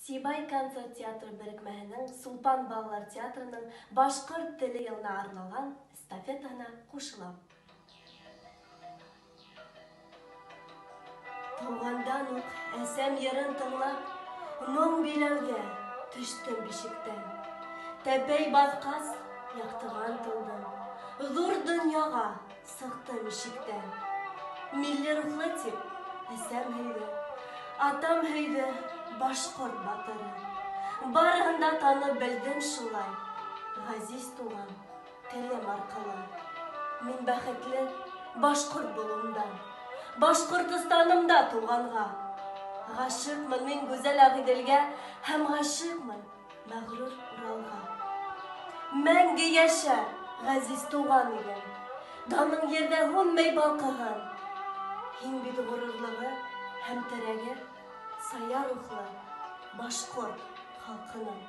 Сибай концерт театры берекмәһенең Сулпан балалар театрының башҡорт теле йылына арналған эстафетаһына ҡушылам. Тыуғандан уҡ әсәм йырын тыңлап, моң биләүҙә төштөм бишектән. Тәпәй баҫҡас, яҡтыға ынтылдым, ҙур донъяға Сыҡтым ишектән. Милли рухлы дип, әсәм һөйҙө, Атам һөйҙө, башҡорт батыры. Барыһын да танып белдем шулай, Ғәзиз туған телем арҡылы. Мин бәхетле башҡорт булыуымдан, Башҡортостанымда тыуғанға. Ғашиҡмын мин гүзәл Ағиҙелгә Һәм ғашиҡмын Мәғрур Уралға. Мәңге йәшә, ғәзиз туған илем, Даның ерҙә һүнмәй балҡыһын. Һин бит ғорурлығы һәм терәге Сая рухлы башҡорт халҡының.